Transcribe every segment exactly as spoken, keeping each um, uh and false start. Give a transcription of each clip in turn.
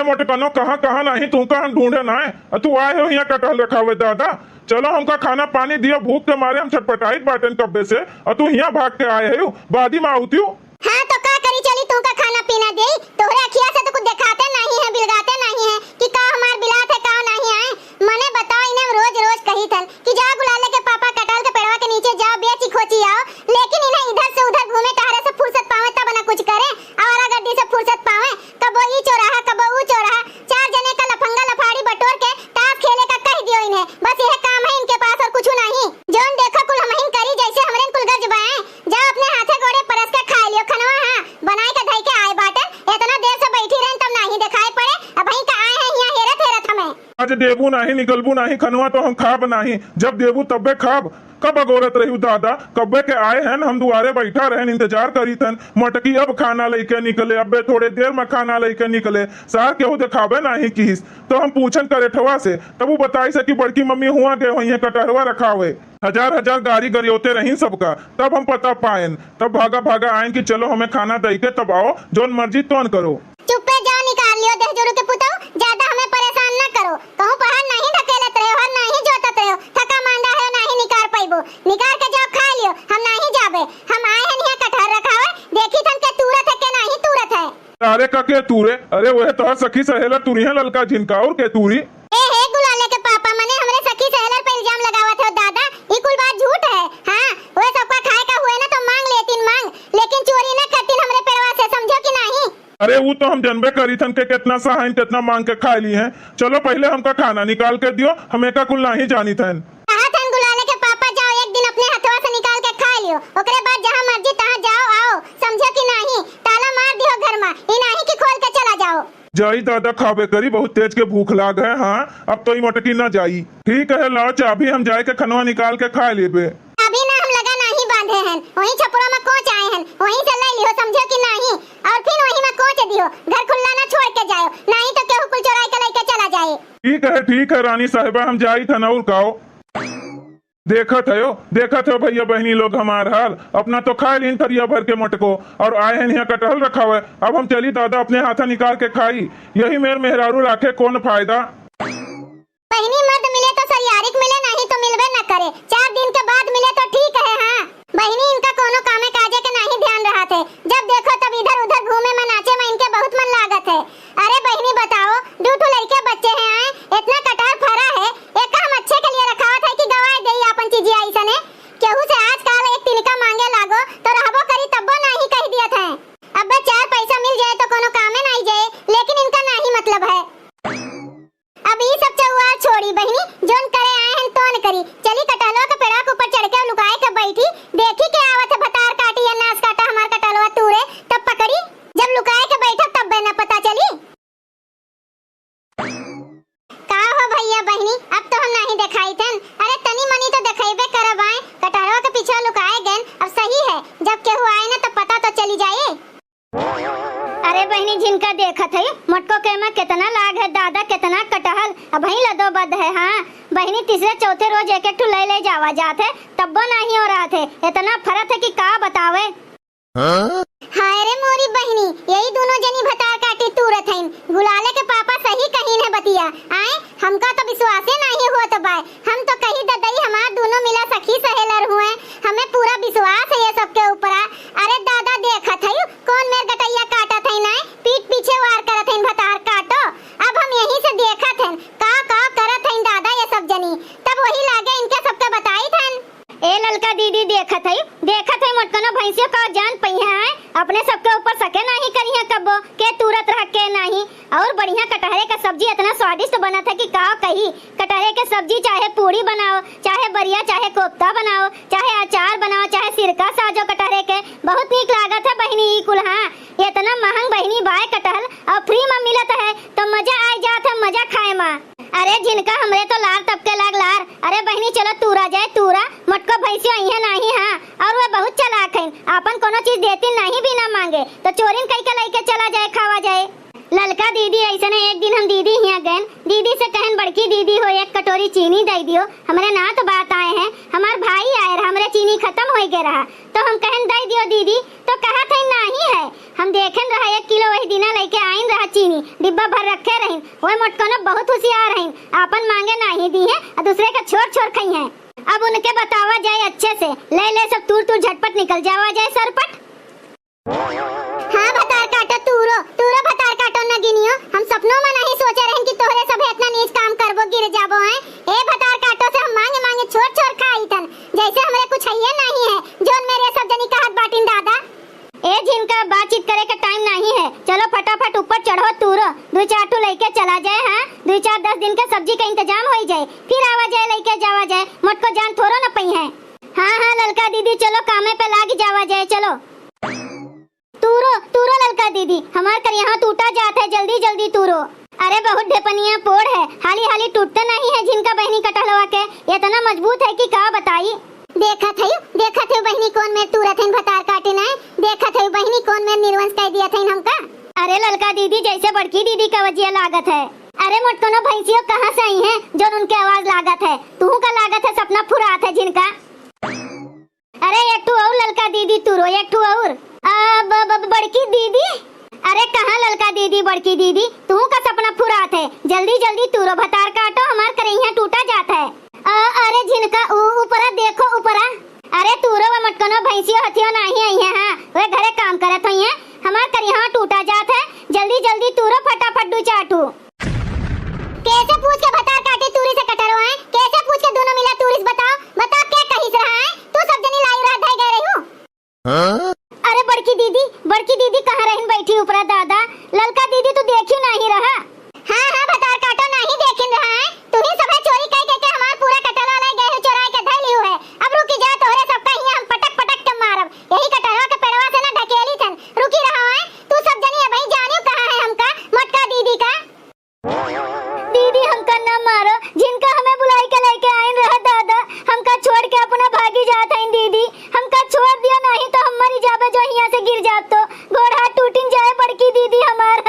ए मोटकनो, कहाँ, कहाँ नाहीं तुमका हम ढूंढे नाहीं, अ तू आए हो हियाँ कटहल रखावे दादा। चलो हमका खाना पानी दियो, भूख के मारे हम छटपटाइत बाटेन कब्बे से, अ तू हियाँ भाग के आए हो, बादी में आउतियो। हाँ तो का करी, चली तुमका खाना पीना देई, तोहरे अखिया से तो कुछ देखाते नाहीं है, बिलगाते नाहीं है कि का हमार बिलात है, का नाहीं आए। मने बताओ, इन्हें हम रोज रोज कही थन कि जाओ गुलाले के पापा, कटहल के पेड़वा के नीचे जाओ, बेची खोची आओ, लेकिन इन्हें इधर से उधर घूमे टहरे से फुर्सत पावे तब न कुछ करे, आवारागर्दी से फुर्सत पावे, कबो ई चौराहा, कबो ऊ चौराहा, चार जने का लफंगा लफाड़ी बटोर के ताश खेले का कह दियो इन्हें, बस यह काम है इनके पास और कुछ नहीं। जौन देखो कुल हमहिन करी, जैसे हमरे कुल गज बाएं, जाओ अपने हाथे गोड़े परस के खाए लियो खनवा, हाँ, बनाए के धई के आए बाटन, इतना देर से बैठी रहन तब नाहीं देखाए पड़े, अबहीं का आए हैं हियाँ हेरत हेरत हमें। आज देबू नाहीं, निकलबू नाहीं, खनवा तो हम खाब नाहीं, जब देबू तब्बे खाब। कब अगोरत रही दादा, कब्बे के आए हन, हम दुआरे बैठा रहन, इंतजार करी थन, मोटकी अब खाना लइके निकले, अब्बे थोड़े देर में खाना लइके निकले, सार केहू देखावे नाहीं किहिस, तो हम पूछन करेठवा से, तब उ बताइस कि बड़की मम्मी हुआँ गए होइहें कटहरवा रखावे। हजार हजार गारी गरियोते रहीन सबका, तब हम पता पाएन, तब भागा भागा आएन कि चलो हमें खाना दइके तब आओ, जौन मर्जी तौन करो। चुप्पे जाओ, निकाल लियो देह जोरू के पुतऊ, ज्यादा हमें परेशान न करो। कहूँ पहाड़ नाहीं ढकेलत रहो, हर नाहीं जोतत रहो, थका मांदा है, नाहीं निकार पइबो। निकार के जाओ, खा लियो, हम नाहीं जाबे। हम आए हैं यहाँ कटहर रखावे, देखी थन के तूरत है, के नाहीं तूरत है। अरे का के तूरे? अरे वह तोहर सखी सहेलर तुरी है ललका झिनका, और के तूरी? ए हे गुलाले के पापा, मने हमरे सखी सहेलर पे इल्जाम लगावत हो दादा, ई कुल बात झूठ है। हाँ, वह सबका खाए का हुए ना तो मांग लेतीन मांग, लेकिन चोरी ना करतीन हमरे पेड़वा से, समझो कि नाहीं? अरे ऊ तो हम जनबे करी थन के कितना साहन, कितना मांग के खाए ली हैं। चलो पहिले हमका खाना निकाल के दियो, हम एका कुल नाहीं जानी थन। कहा थन गुलाले के पापा, जाओ एक दिन अपने हथवा से निकाल के खा लियो, ओकरे बाद जहाँ मर्जी तहाँ जाओ आओ, समझो कि नाहीं? ताला मार दियो घर में, ई नाहीं कि खोल के चला जाओ। जाई दादा, खाबे करी, बहुत तेज के भूख लाग है। हाँ, अब तो ई मोटकी ना जाई। ठीक है, लाओ चाबी, हम जाए के खनवा निकाल के खा लेबे। अभी ना हम लगा नाहीं बांधे हन, वहीं छपरा में कोच आए हन, वहीं से ले लियो, समझो कि नाहीं? और फिर वहीं में कोच दियो, घर खुल्ला ना छोड़ के जायो, नाहीं तो केहू कुल चोराई के लेके चला जाए। ठीक है, ठीक है रानी साहिबा, हम जाई थन और काओ। देखत हयो, देखत हयो भइया बहिनी लोग हमार हाल, अपना तो खाए लीन थरिया भर के मोटको, और आए हैं यहाँ कटहल रखावे। अब हम चली दादा अपने हाथा निकाल के खाई, यही मेर मेहरारू राखे कौन फायदा। बहिनी, मर्द मिले तो सरियारिक मिले, नाहीं तो मिलबे न करे। चार दिन के बाद मिले तो ठीक है। हाँ बहिनी, इनका कोनो कामे काजे के नाहीं ध्यान रहत है, जब देखो तब इधर उधर घूमे में, नाचे में इनके बहुत मन लागत है। अरे बहिनी बताओ, दू ठो लड़के बच्चे हैं, आए इतना कटहर फरा है, एक हम अच्छे के लिए रखावत है कि गवाए देई आपन चीजिया ऐसने। केहू से आजकल एक तिनका मांगे लागो तो रहबो करी तब्बो नाहीं कह दियत है। अब्बे चार पैसा मिल जाए तो कोनो कामे नाहीं जाए, लेकिन इनका नाहीं मतलब है। अब ई सब चौवाल छोड़ी बहिनी, जौन करे आए हन तौन करी। चली कटहलवा के पेड़वा के ऊपर चढ़ के लुकाए के बैठी, देखी के आवत है भतार काटी या नास काटा हमार कटहलवा तूरे, तब पकड़ी। जब लुकाए के बैठब तब बे न पता चली। का हो भइया बहिनी, अब तो हम नाहीं देखाई थन। अरे तनी मनी तो देखेबे करब आए, कटहलवा के पीछे लुकाए गन, अब सही है, जब केहू आए ना तो पता तो चली जाए। अरे बहिनी, जिनका देखत है, मोटको के में कितना लाग है दादा, कितना कटहल, अबहीं लदो बद है। हाँ बहिनी, तीसरे चौथे रोज एक एक ठो ले ले जावा जात है, तब्बो नाहीं हो रहत है, इतना फरत है कि का बतावे। हाय रे मोरी बहिनी, यही दोनों जनी भतार काटी तूरत हईन। गुलाले के पापा सही कहीन है बतिया। आए, हमका तो विश्वासे नाहीं होत बाय। हम तो कही ददई हमार दोनों मिला सखी सहेलर हुए, हमें पूरा विश्वास है ये सबके ऊपरा। अरे दादा, देखत हई कौन मेर गटैया काटत हईन, आए पीठ पीछे वार करत हईन, भतार काटो। अब हम यहीं से देखत हन का का करत हईन दादा ये सब जनी, तब वही लागे इनके सबके बताइत हन। ए ललका दीदी, देखत हई, देखत हई मोटकनो भैंसियो का जान पइहे आए, अपने सबके ऊपर सके नाहीं करिहे कब्बो, के तूरत रह के नाहीं। और बढ़िया कटहरे का सब्जी इतना स्वादिष्ट बनत है कि का कही। कटहरे के सब्जी चाहे पूड़ी बनाओ, चाहे बरिया, चाहे कोफ्ता बनाओ, चाहे अचार बनाओ, चाहे सिरका साजो कटहरे के, बहुत नीक लागत है बहिनी ई कुल। हाँ, इतना महंग बहिनी बाय कटहल और free में मिलत है तो मजा आ जात है, मजा खाए में। अरे झिनका, हमरे तो लार तपके लाग लार। अरे बहिनी, चलो तूरा जाए तूरा, मोटको भैंसियो अइहे नाहीं। हाँ, और वे बहुत चालाक हैं, आपन कोनो चीज देती नाहीं बिना मांगे, तो चोरिन कई के लइके चला जाए, खावा जाए। ललका दीदी, ऐसने एक दिन हम दीदी हियाँ गएन, दीदी से कहन, "बड़की दीदी हो, एक कटोरी चीनी दे दियो, हमरे नात बात आए हैं, हमार भाई आए रहा, हमरे चीनी खत्म हो गए रहा।" तो हम कहन, "दे दियो दीदी," तो कहत है, "नाहीं है, हम देखेन रहा एक किलो वही दिना लइके आइन रहा चीनी डिब्बा भर रखे रहिन। वह मोटकनो बहुत होशियार रहिन, आपन मांगे नाही दी है और दूसरे का छोर छोर खाई है। अब उनके बतावा जाए अच्छे से, ले ले सब तूर तूर झटपट निकल जावा जाए सरपट। हाँ भतार काटो तूरो, तूरो भतार काटो नगिनियो, हम सपनों में नहीं सोचे रहन कि तोहरे सभे इतना नीच काम करबो गिर जाबो हैं। ए भतार काटो से हम मांगे मांगे छोर छोर खाई थन, जैसे हमरे कुछ हइये नहीं है, जौन मेरे सब जनी कहत बाटिन दादा। ए झिनका, बातचीत करे के टाइम नहीं है, चलो फटाफट ऊपर चढ़ो तूरो, दो चार ठो लइके चला जाए, हाँ दो चार दस दिन के सब्जी का इंतजाम होई जाए, फिर आवा जाए लइके जावा जाए, मोटको जान थोरो न पई है। हाँ हाँ ललका दीदी, चलो कामे पे लाग जावा जाए, चलो। तूरो, तूरो ललका दीदी, हमार करिहा टूटा जात है, जल्दी जल्दी तूरो। अरे बहुत ढेपनिया पोड़ है, हाली हाली टूटते नहीं है झिनका बहिनी कटहलवा के, इतना मजबूत है कि का बताई। देखत है, देखत है बहिनी कौन मेर तूरत है भतार काटे ना, देखत है बहिनी कौन मेर निर्वंश कह दिया था हमका। अरे ललका दीदी, जैसे बड़की दीदी का वजिया लागत है। अरे मोटकनो भैंसियो कहाँ से आई है जो उनके आवाज लागत है, तुहू का लागत है सपना फुरात है झिनका। अरे एक ठू और ललका दीदी तूरो, एक ठू और। आ, ब, ब, बड़की दीदी। अरे कहाँ ललका दीदी, बड़की दीदी, तू का सपना फुरात है, जल्दी जल्दी तूरो भतार काटो, हमार करेहिया टूटा जात है। आ, अरे झिनका ऊ, ऊपरा देखो ऊपरा। अरे तूरो व मोटकनो भैंसियो हथियो नाही आई है, हाँ वे घरे काम करत होई है, हमार करेहिया टूटा जात है, जल्दी जल्दी तूरो फटाफट दू चार ठू। कैसे पूछ के भतार काटे तूरी से कटहरो आए? कैसे पूछ के दोनों मिला तूरी से बताओ, बताओ क्या कहिस रहा है? तू सब जनी लाई रहा धई गए रही हूँ। हाँ? अरे बड़की दीदी, बड़की दीदी कहाँ रहिन बैठी ऊपरा दादा? ललका दीदी तू देखी नाही रहा। हाँ, हाँ, भतार काटो नाही देखिन रहा है। तू ही सभे चोरी कह के, के हमार पूरा कटहला ले गए हो, चोराए के धई लियो है। अब रुकी जा, तोहरे सबका हियाँ हम पटक पटक के मारब। यही कटहलवा के पेड़वा से ना ढकेली थन। रुकी रहा है। तू सब जनी अबही जानियो कहाँ है हमका, मोटका दीदी का। दीदी, हमका ना मारो, जिनका हमें बुलाई के लेके आइन रहा दादा, हमका छोड़ के अपना भागी जात हईन दीदी, हमका छोड़ दियो, नाही तो हम मरी जाबे जो हियाँ से गिर जाब तो, गोड़ हाथ टूटिन जाए बड़की दीदी हमार।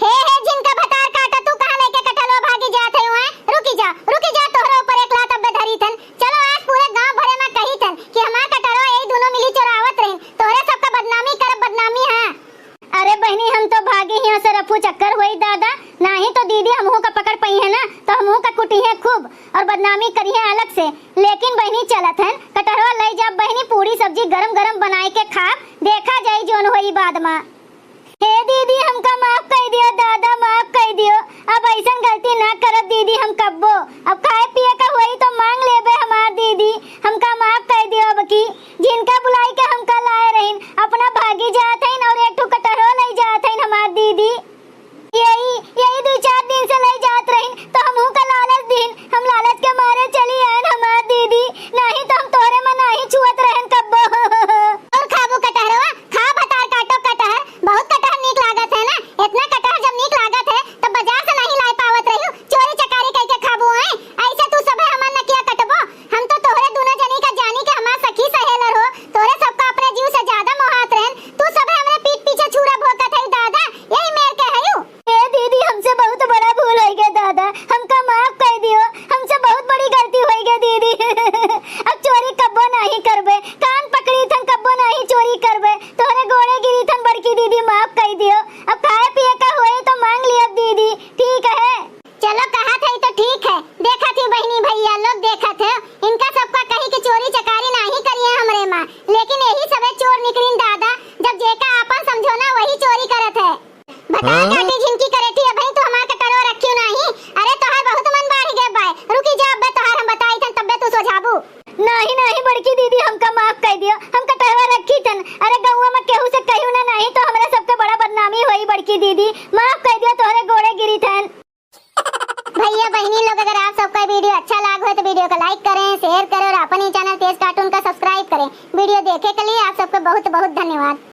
हे, हे, जिनका भतार काटा, तू कहाँ लेके कटहलवा भागी जात है हुआँ? रुकी जा, रुकी जा, तोहरे ऊपर एक लात अब्बे धरी थन। चलो आज पूरे गाँव भरे में कही थन कि हमार कटहलवा यही दोनों मिली चोरावत रहिन, तोहरे सबका बदनामी करब बदनामी, हाँ। अरे बहिनी, हम तो भागी हियाँ से रफू चक्कर होई दादा, नाही तो दीदी हमहू का पकड़ पइहैं ना, तो हमहू का कुटिहैं खूब और बदनामी करिहैं अलग से। लेकिन बहिनी चलत हन, कटहरवा लई जाब बहिनी, पूड़ी सब्जी गरम गरम बनाए के खाब, देखा जाई जौन होई बाद मा। हे दीदी, हमका माफ कई दियो दादा, माफ कई दियो, अब अइसन गलती ना करब दीदी हम कब्बो। अब खाए पिए का होई तो मांग लेबे हमार दीदी, हमका माफ कई दियो अब की। जिनका बुलाई के हमका लाए रहिन, अपना भागी जात हईन और एक ठो कटहरो लई जात हईन हमार दीदी। यही, यही दुई चार दिन से लई जात रहिन, तो हमहू का लालच दीन, हम लालच के मारे चली आयन हमार दीदी, नाही तो हम तोहरे में नाही छुअत रहन कब्बो। और खाबू कटहरवा, खा भतार काटो कटहर, बहुत कटहर नीक लागत है ना, इतना कटहर जब नीक लागत है, तब बाजार से नाही लाई पावत रहियो, चोरी चकारी कई के खाबू हैं, ऐसे तू सभे हमार नकिया कटबो। हम तो तोहरे दोनों जनी का जानी के हमार सखी सहेलर हो, तोहरे सबका अपने जीव से ज्यादा मोहात रहन। तू सभे हमरे पीठ पीछे छुरा भोंकत है दादा, यही मेर के हयू। ए दीदी, हमसे बहुत बड़ा भूल होई गए दादा, हमका माफ कर दियो, हमसे बहुत बड़ी गलती होई गए दीदी। अब चोरी कब्बो नाही करबे, कान पकड़ी थन कब्बो नाही चोरी करबे, तोहरे गोड़े गिरी थन बड़की दीदी माफ कर दियो। अब खाए पिए का होए तो मांग लियो दीदी, ठीक है। चलो, कहत हई तो ठीक है। देखत ही बहिनी भइया लोग, देखत है, इनका सबका कही कि चोरी चकारी नाही करिए हमरे माँ, लेकिन यही सबे चोर निकलिन दादा। जब जेका आपन समझो ना, वही चोरी करत है। भतार हाँ? काटी झिनकी करे थी, अबही तू हमार कटहरो रखियो नाही। अरे, तोहार बहुत मन बाढ़ गए बाय, रुकी जा, अब्बे तोहार हम बताई थन, तब्बे तू सोझाबू। नाही, नाही, बड़की दीदी, हमका माफ कर दियो, हम कटहरवा रखी थन। अरे, गौवा में केहू से कहियो ना, नाही तो हमरा सबके बड़ा बदनामी होई, बड़की दीदी,